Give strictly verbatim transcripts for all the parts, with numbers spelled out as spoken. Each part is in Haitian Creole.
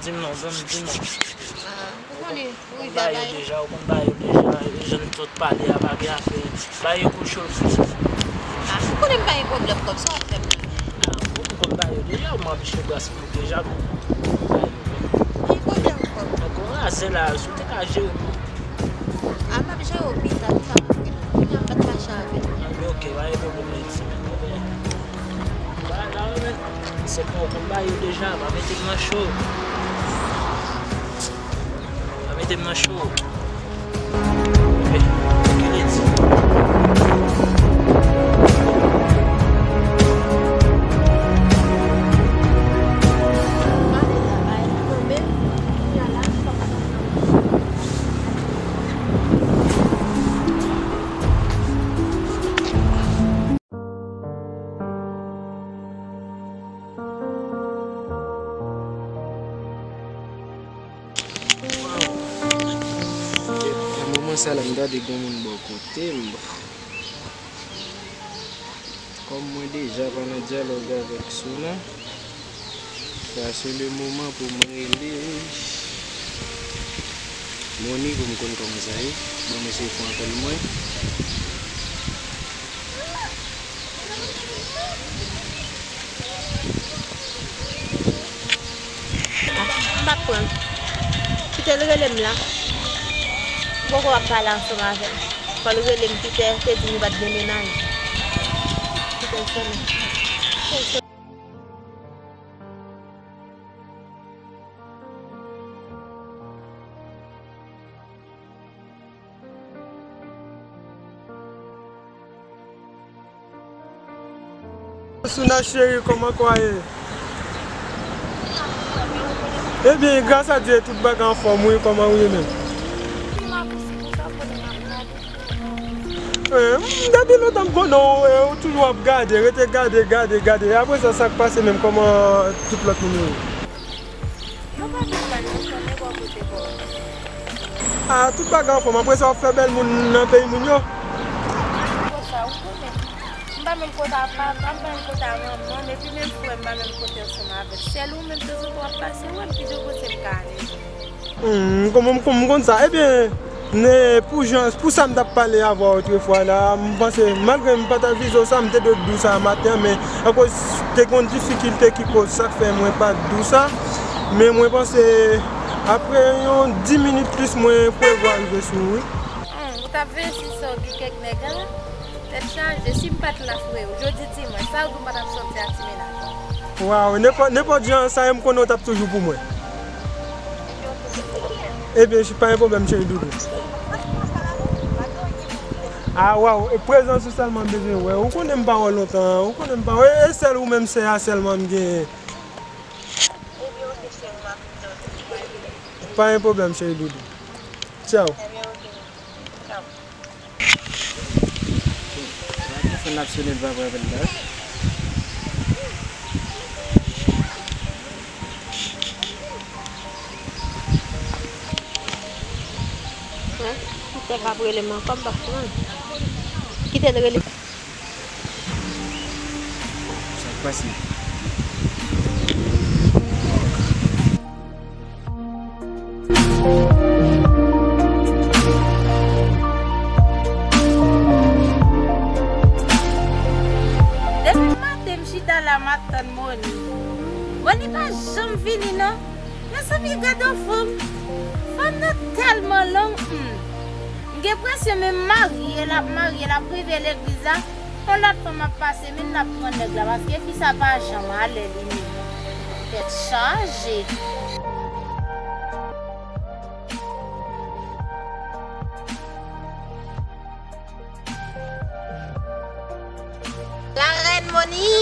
Non, zanmi, di non. Ah, ou konnen, ou konn ba yo deja, ou konn ba yo deja, jan n sot pale a, pa gen afè. Ba yo kou cho l fini. Ah, ou konnen m pa gen pwoblèm kòb, sa w ap fè m la? Ah, ou konn ba yo deja, ou m anpeche gras pou deja, bon. Ba yo. Pa gen pwoblèm kòb. Donk, ou raze la, si w te ka jere m. Ah, m ap jere w pita, pita. Kounye a m pa t mache avè l. Ah, ok, pa gen pwoblèm, men. Vwala, men. Se pou w konn ba yo deja, pa mete m nan cho. Pa mete m nan cho. Ey, kilè di. Nan moman sa la, m gade gen moun bò kote m. Kòm mwen deja pa nan dyalòg avèk Suna, sa se le moman pou mwen rele Moni pou m konn kòman sa ye. Ban mwen seye pran apèl mwen. M p ap pran. Kite l rele m la. M poko ap pale ansanm avè l. Fò l rele m, Pitè te di nou pa t gen mennaj. Kite l sonnen. Kite l sonnen. Suna cheri, kòman kwa ye? Ebyen, gras a Dye, tout bagay anfòm, wi, kòman ou ye menm? Eh, m, depi lontan m konnen w, eh, ou toujou ap gade, rete gade, gade, gade. E apre sa, sa k pase menm, kòman tout lòt moun yo ye? Yo pa vin la, non, konnen bò kote bò. Ah, tout bagay anfòm. Apre sa, w ap fè bèl moun nan peyi moun yo. Konsa, ou konnen. M pa menm kote a papa m, m pa menm kote a manman m, epi menm frè m pa menm kote ansanm avè l. Sèl ou menm, tanzantan w ap pase wè m, ki jan kote m ka ale. Hmm, m konn, m konn, m konn sa. Ebyen, Ne, pou jan, pou sa m t ap pale avè w otrefwa la, m panse, malgre m pa t avize w sa, m te dwe di w sa maten an, men akoz te gen yon difikilte ki koz sa k fè mwen pa t di w sa. Men mwen panse, apre yon dis minit plis, mwen prevwa rive sou ou, wi. Hmm, ou t ap veye si sa w gen kèk nèg la? Tèt chaje, si m pa t la, freo, jodi dimanch, sa w di w pa t ap sòti ak ti mennaj ou? Waw, nenpòt, nenpòt jan sa ye, m konnen w t ap toujou pou mwen. Ebyen, ok, cheri. Ebyen, pa gen pwoblèm, cheri doudou. Ah, waw, e prezans ou sèlman m bezwen wè. Ou konnen m pa wè w lontan, ou konnen m pa wè, e sèl ou menm sè a sèlman m genyen. Ebyen, ok, cheri, m ap tann ou. Pa gen pwoblèm, cheri doudou. Tchaw. Ebyen, ok. Tchaw. Telefòn ap sonnen, l pa pran apèl la. Kite l ap rele m ankò, m p ap pran. Kite l rele. Sa k pase? Depi maten m chita la, m ap tann Moni. Moni pa janm vini non. Mezanmi, gade yon fanm. Fanm nan tèlman long, hmm. M gen presyon menm marye l ap marye, l ap rive legliz la. Yon lòt fanm ap pase, men l ap pran nèg la, paske fi sa pa janm ale li menm. Tèt chaje. La reine Moni.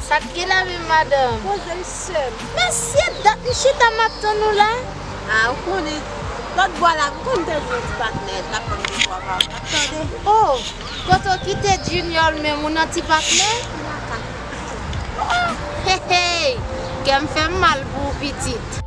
Sa k gen la menm, madanm? Poze l sè m. Mesye, dat m chita m ap tann ou la. A, ou konnen, lòt bò la, m konn te jwenn ti patnè, t ap tann de twa pa, m ap tande. Oh, kote w kite Junior l menm, ou nan ti patnè? Hey, hey, kè m fè m mal pou ou, pitit.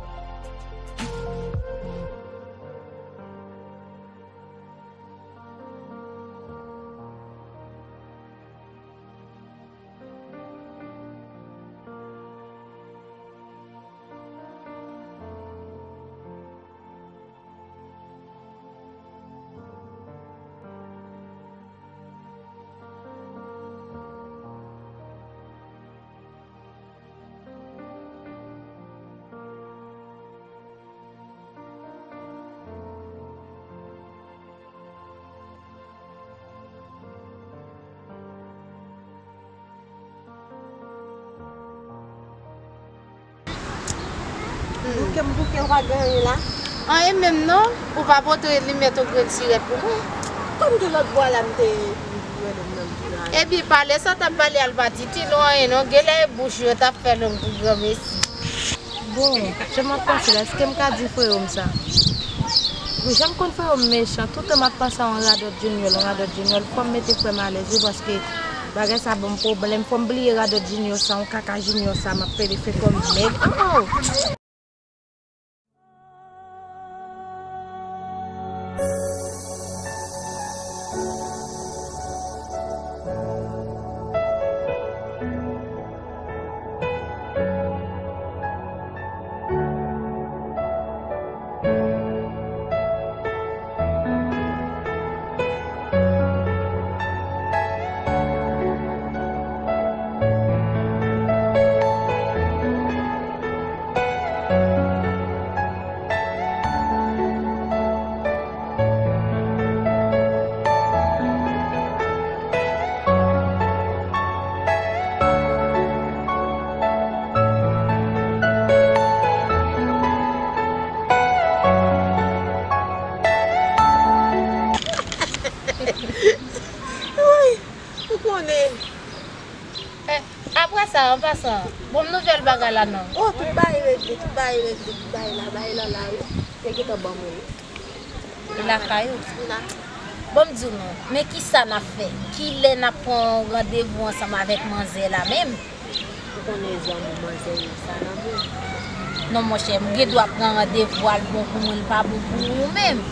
Bouke m bouke, ou pa gen anyen la? Anyen menm non, ou pa pote limèt yon grenn sirèt pou mwen. Kòm gen lòt bwa la m te rele m nan m di la. Epi pale sa w t ap pale a l pa ti ti non anyen non, genlè e bouch yo t ap fè long pou granmesi. Bon, jan m ap panse la, èske m ka di freo m sa? Wi, jan m konn freo m mechan, tout tan m ap panse a yon radòt Junior, yon radòt Junior, fò m mete frè m alèz wi, paske bagay sa ban m pwoblèm, fò m bliye radòt Junior sa, yon kaka Junior sa, m ap pede fè kò m mèg. Oh, oh! Wi, ou konnen. Eh, apre sa, an pasan, bon nouvèl bagay la non. Oh, tout bagay regle, tout bagay regle, tout bagay la, bagay la la, wi. Yo gentan ban mwen li. Li lakay ou? Li la. Bon, m di w non, men kisa n ap fè? Kilè n ap pran yon randevou ansanm avèk manzè la menm? Ou konnen zanmi manzè yo sa nan men. Non, monchè, m gen dwa pran randevou al bon pou mwen, l pa bon pou ou menm.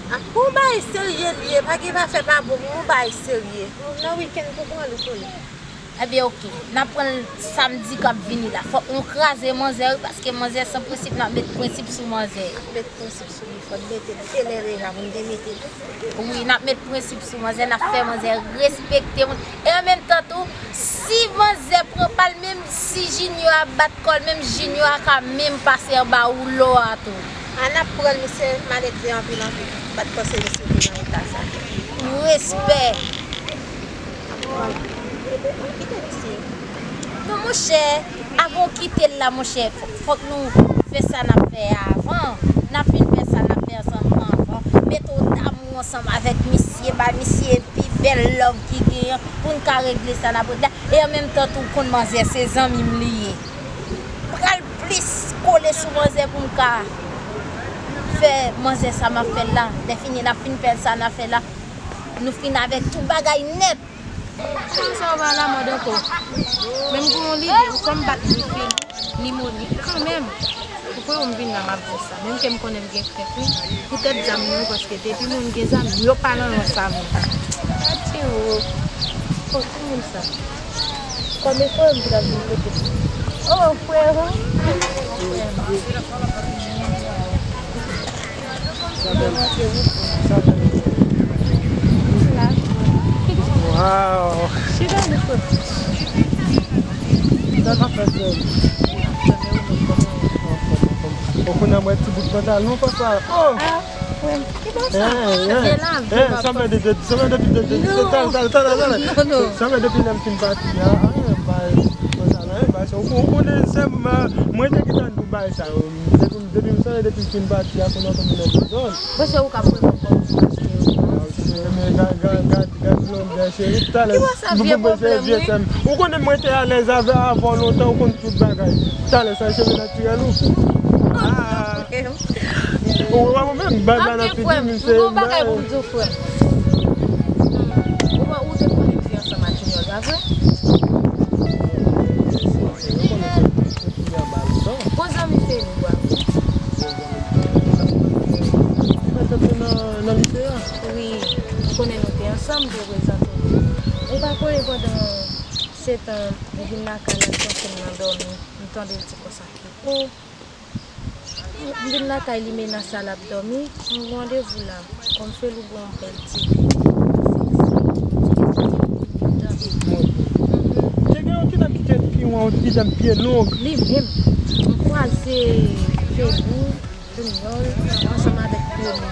Ah, pou bagay serye l ye, pa gen pa fè pa bon pou yon bagay serye. Nan wikenn pou pran l, ou konnen. Ebyen, oke. N ap pran l samdi k ap vini la. Fòk nou kraze manzè, wi, paske manzè san prensip, n ap met prensip sou manzè. N ap met prensip sou li, fò n mete l. Se lè deja pou n te mete l. Wi, n ap met prensip sou manzè, n ap fè manzè respekte moun. E an menm tan tou, si manzè pran pa l, menm si Junior a bat kò l, menm Junior a ka menm pase anba woulo a tou. A n ap pran l, misye malelve anpil, anpil. M pa t panse misye te nan eta sa. Respè. Non, monchè, avan w kite l la, monchè, fò-, fòk nou fè sa n ap fè a avan. N ap fin fè sa n ap fè ansanm avan. Mete w damou ansanm avèk misye, bay misye pi bèl love ki genyen pou n ka regle sa n ap regle a. E an menm tan tou, w konn manzè, se zanmi m li ye. Pral plis kole sou manzè pou m ka fè manzè sa m ap fè l la. Lè fini, n ap fin fè l sa n ap fè la. Nou fin avèk tout bagay nèt. Kòm sa w pa lamòd ankò. Men m gen yon lide, ou fè m bat li fil, li moli kanmenm. Ou kwè m vin la m ap di sa. Menm ke m konnen m gen krent, wi. Poutèt zam yo, paske depi moun gen zam, yo pa nan yon sa moun. Ati wo. Fò ki moun sa? Kòm e frè m ki t ap vin kote m. Oh, frè m. Frè m. Wow! Chita nou kote. Sa k ap fèt menm? Ou konnen mwen ti bout pantalon, papa. Oh! Ah, frè m. Ki bò sa? Eh, eh, eh, sanble depi, sanble depi, depi, depi, talè, talè, talè, talè. Non, non. Sanble depi lè m fin pati a, ah, bay, bay sa la, eh, bay sa. Ou, ou konnen se mwen, mwen te gentan di w bay sa yo. Depi, depi m sanble depi m fin pati a, kounye a tonbe nan dezòd. Bon, se ou k ap reponn kòm ou paske ou. Ah, cheri, men gad, gad, gad, gad longè, cheri, talè. Ki wè sa, vye pwoblèm, wi. Ou konnen mwen te alèz avè, avè w lontan, ou konn tout bagay. Talè sa, cheve natirèl ou. Ah. Ou wè mwen menm, bay, bay nan figi m, se yon bagay pou m di w, frè m. Hmm. Ou wè, ou te konnen m te ansanm ak Junior, pa vre? Bon zanmi Felou, pa vre? Mwen te nan, nan lise a. Wi, ou konnen nou te ansanm, m te prezante w. Ou pa konnen pandan se tan, m vin lakay la, m panse m nan dòmi, m tande l di konsa ke, oh, m vin lakay li, menas la l ap dòmi. M gen randevou la. Kòm Felou gen yon bèl ti vi. Seksi. Tande. Mhm. Te gen yon ti dam ki te pi won, yon ti dam pye long. Li menm. M kwaze Felou, Junior, ansanm avèk Felou.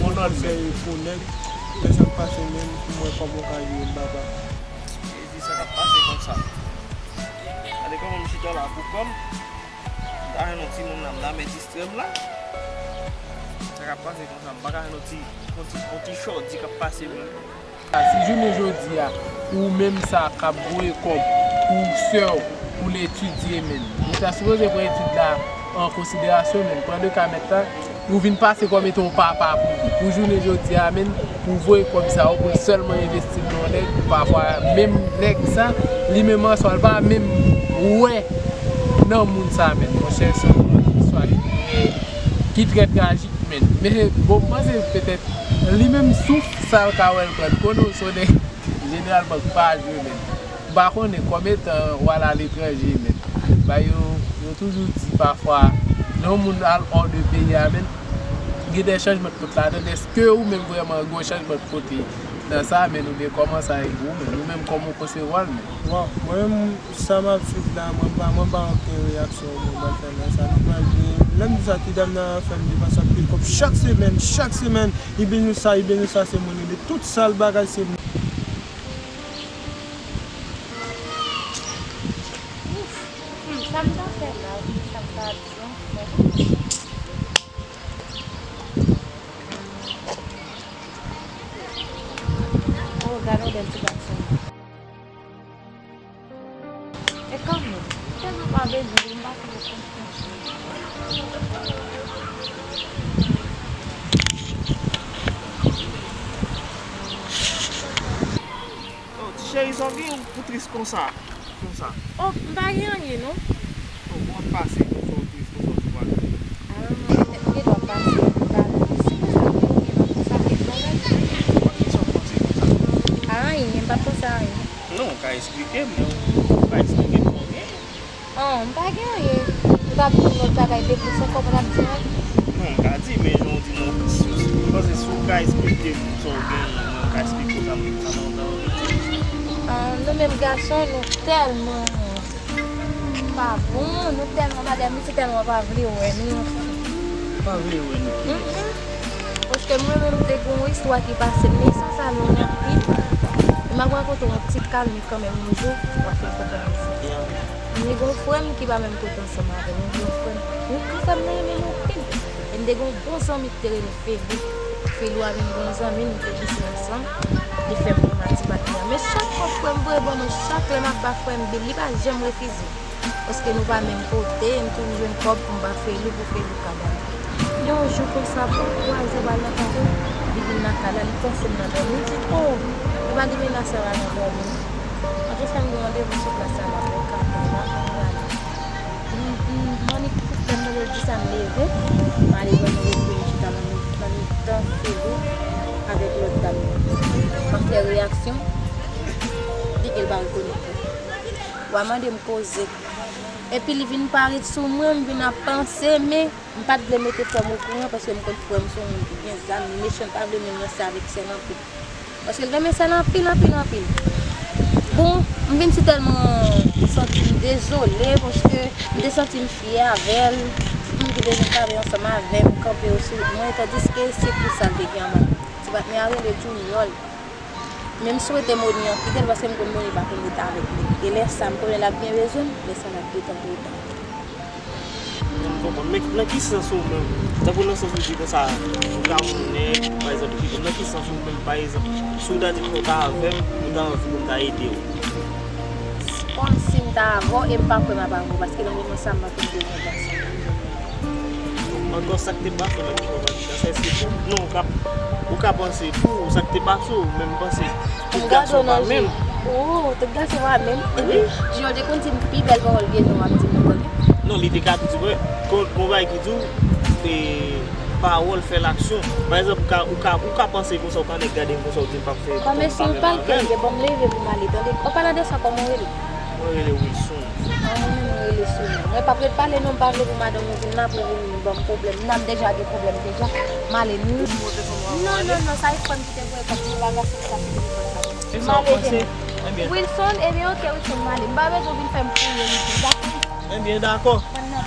bon nòt, men. Konsèy pou nèg, lè sa k pase menm, pou mwen kòman w ka jere m, papa. Jezi, sa k ap pase konsa? Gade kòman m chita la pou kò m. M ta jwenn yon timoun la, m ta met distrè m la. Sa k ap pase konsa? M pa ka jwenn yon ti, yon ti, yon ti chòdi k ap pase menm. Si jounen jodi a, ou menm sa k ap voye kòb pou sè w, pou l etidye, menn, ou ta sipoze pran etid la an konsiderasyon, menn. Pran de ka mèt la, ou vin pase kòm etan yon papa pou li. Pou jounen jodi a, menn, pou voye kòb sa yo, pou l sèlman envesti l nan yon nèg, pafwa menm nèg sa, li menm an swa, l pa menm wè nan moun sa, menn. Monchè, se yon istwa ki trè, ki trè trajik, menn. Men, bon, m panse petèt li menm souf sa l ka wè l pran. L konnen w se yon nèg jeneralman k pa jwe, menn. M pa konnen kòm etan w al aletranje, menn. Ba yo, yo toujou di pafwa, lè yon moun al hors de peyi a, menn, gen de chanjman de kote ladan. Èske ou menm vrèman gen yon chanjman de kote nan sa, menn, oubyen kòman sa ye pou ou, menn? Ou menm kòman w konsevwa l, menn? Bon, mwen menm, sa m ap swiv la, mwen pa, mwen pa okenn reyaksyon mwen pral fè nan sa. Nou pral gen, lè m di sa, ti dam nan fè m depanse anpil kòb chak semèn, chak semèn. Li beni sa, li beni sa, se mwen li beni. Tout sal bagay, se mwen. Ouf, hmm, sa m ta fè la, wi, sa m ta di, anfen. Gade yon bèl ti gason. E kanmenm, m tèlman pa bezwen li, m pa fè l konfyans. Oh, ti cheri, sa w gen pou tris konsa? Konsa. Oh, m pa gen anyen, non. Oh, bon, pase, konsa w tris, konsa w di w pa gen anyen. Ah, m gen dwa pase, m pa tris, se konsa m gen, m gen konsa kèk bagay. Bon, kisa w panse konsa? Anyen, m pa t panse anyen. Non, w ka eksplike m, men w pa eksplike m sa w gen. Oh, m pa gen anyen. Ou t ap di m lòt bagay de plis ankò, ou pa t ap di anyen? Non, m ka di, men jan w di m, m panse si w ka eksplike m sa w genyen, mwen ka eksplike w sa m, sa m anvi di. Ah, nou menm gason, nou tèlman pa bon, nou tèlman, madanm li se tèlman pa vle wè nou. Pa vle wè nou ki lè? Mm-mm. Paske mwen menm, te gen yon istwa ki pase m, men san sa nou anpil. M ap rakonte yon ti kalmi kanmenm yon jou, w ap fè konprann. Yeah. M gen yon frè m ki pa menm kote ansanm avè m, m gen yon frè m, yon frè m nan renmen m anpil. E m te gen yon bon zanmi ki te rele Felou. Felou a vin gen yon zanmi, nou te glise ansanm. Li fè m pran matipat li an. Men chak fwa frè m voye ban mwen, chak lè m ap ba frè m bil, li pa janm refize. Paske nou pa menm kote, m toujou jwenn kòb pou m ba Felou, pou Felou ka ba m. Yon jou konsa, pou m kwaze bal nan kado, li vin nan kay la, li panse m nan dòmi. Li di, "Oh, ou pa gen menas sa va nan dòmi." Antre fè m gen randevou sou plas la, m ap wè kado la, m prale. M, m, m annik fout tèt mwen, di sa m leve, m ale ban nou retire chita nan mi-, nan mitan Felou avèk lòt dam nan. M ap fè reyaksyon, li di l pa rekonèt mwen. W a mande m koze. Epi li vin parèt sou mwen, m vin ap panse, men m pa t vle mete frè m okouran, paske m konn frè m se yon moun ki gen zam, li mechan, li pa vle moun ranse avèk sè l anpil. Paske l renmen sè l anpil, anpil, anpil. Bon, m vin si tèlman santi m dezole, paske m te santi m fyè avè l. Moun ki te vin travay ansanm avè m, kanpe yo sou wout mwen, tandiske se pou sa l te gen anba m. Ti patnè a rele Junior. Men m swete Moni an kite l, paske m konn Moni pa konn rete avèk nèg. E lè sa, m konnen l ap byen bezwen m, lè sa l ap gentan kontan. M konprann. Men nan ki sans ou menm? Tankou nan sans ou di konsa, ou ka wè yon nèg, pa egzanp, ki, nan ki sans ou menm, pa egzanp, si w ta di konsa w ta avè m, ou ta anvi pou m ta ede w? Kòmsi m ta avè w e m pa kwè m ap avè w, paske nan moman sa, m pa konn bezwen pase. Ankò sa k te pase w menm ki w pa di sa, sa se pou, non, ou ka, ou ka panse pou ou, sa k te pase w, men m panse tout gason pa menm. Ou, tout gason pa menm. Epi, jan w te konn di m pi bèl pawòl ke jan w ap di m nan, tande. Non, li te ka di vre, kon, kon bagay ki di w, e, pawòl fè laksyon. Pa egzanp, ou ka, ou ka, ou ka panse konsa, ou ka nèg gade m konsa, ou di m p ap fè, m p ap fè anyen avè l. Kòmsi yon pal kenbe, ban m leve pou m ale, tande. An palan de sa, kòman w rele? Mwen rele Wilson. Ah, mwen menm, mwen rele Sonia. Mwen p ap ret pale non, m pa vle pou madanm ou vin la pou vin ban m pwoblèm. N ap deja gen pwoblèm deja. M ale. Non, non, non, sa e frè m ki te voye kòb, se pa gason sa ki te voye kòb. M ale, Jenny. Wilson, ebyen, oke, Wilson, m ale. M pa bezwen w vin fè m kouri isit, dakò? Ebyen, dakò. Kòm nan.